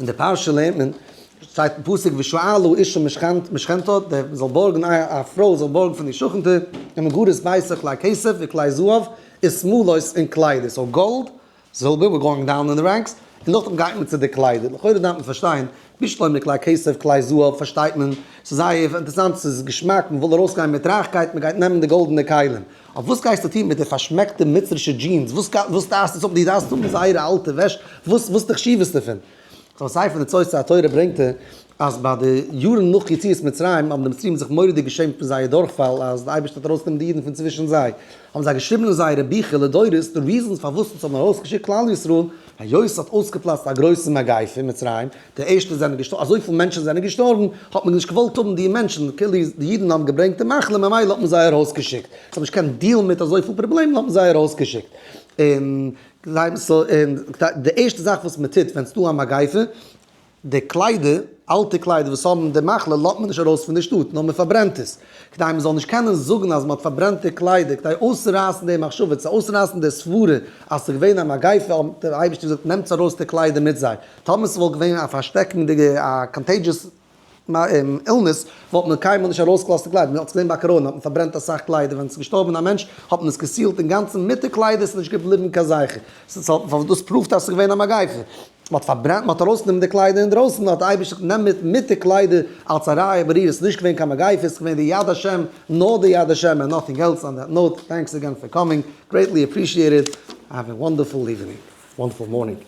אין די פרשה לערנט מען, שטייט אין פסוק ושאלה אשה משכנתה, דער זאל בארגן א פרוי זאל בארגן פון איר שכנ'טע, ומגרות ביתה כלי כסף וכלי זהב, ושמלות און קליידער, so גאלד, זילבער, we're going down in the ranks, און נאכדעם גייט מען צו די קליידער, לכאורה דארף מען פארשטיין, בשלמא כלי כסף כלי זהב פארשטייט מען, ס'איז זייער אינטערעסאנט, ס'איז געשמאק, מ'וויל ארויסגיין מיט רייכקייט, מ'גייט נעמען די גאלדענע כלים, אבער וואס גייסטו טון מיט די פארשמעקטע מצרישע jeans, וואס וואס דארפסטו עס האבן, דו דארפסט האבן זייערע אלטע וועש, וואס וואס די חשיבות דערפון? so ספר ניצוצי התורה ברענגט ער אז ביי די יארן נאך יציאת מצרים האבן די מצרים זיך מורא'דיג געשעמט פון זייער דורכפאל אז די אייבערשטער האט ארויסגענומען די אידן פון צווישן זיי, האבן זיי געשריבן אין זייערע ביכער לדורות די reasons פארוואס אונז האבן ארויסגעשיקט כלל ישראל, היות ס'האט אויסגעפלאצט א גרויסע מגיפה אין מצרים, די ערשטע זענען געשטארבן, אזויפיל מענטשן זענען געשטארבן, האט מען נישט געוואלט האבן די מענטשן, כאילו די אידן האבן געברענגט די מחלה ממילא האט מען זיי ארויסגעשיקט, זיי האבן נישט געקענט deal ן מיט אזויפיל פראבלעמען האט מען זיי ארויסגעשיקט, און די ערשטע זאך וואס מען טוט ווען ס'דא א מגיפה, די קליידער, אלטע קליידער וואס האבן די מחלה לאזט מען נישט ארויס פון די שטאט, נאר מען פארברענט עס, כדי מען זאל נישט קענען זאגן אז מען האט פארברענט די קליידער, כדי אויסצורייסן די מחשבה, צו אויסרייסן די סברה אז ס'איז געווען א מגיפה, האט דער אייבערשטער געזאגט נעמטס ארויס די קליידער מיט זיי, טאמער ס'וואלט געווען א פארשטעקנדיגע א contagious illness וואלט מען קיינמאל נישט ארויסגעלאזט די קליידער, מען האט עס געזען ביי קאראנע האט מען פארברענט אסאך קליידער, ווען עס איז געשטארבען א מענטש האט מען עס גע seal ט אינגאנצן מיט די קליידער, עס איז נישט געבליבן קיין זכר, סאו דאס proof ט אז עס איז געווען א מגיפה, מען האט פארברענט מען האט ארויסגענומען די קליידער אינדרויסן האט די אייבערשטער געזאגט נעם מיט מיט די קליידער אלס א ראיה ברורה עס איז נישט געווען קיין מגיפה עס איז געווען די יד השם נאר די יד השם and nothing else on that note thanks again for coming greatly appreciated have a wonderful evening wonderful morning.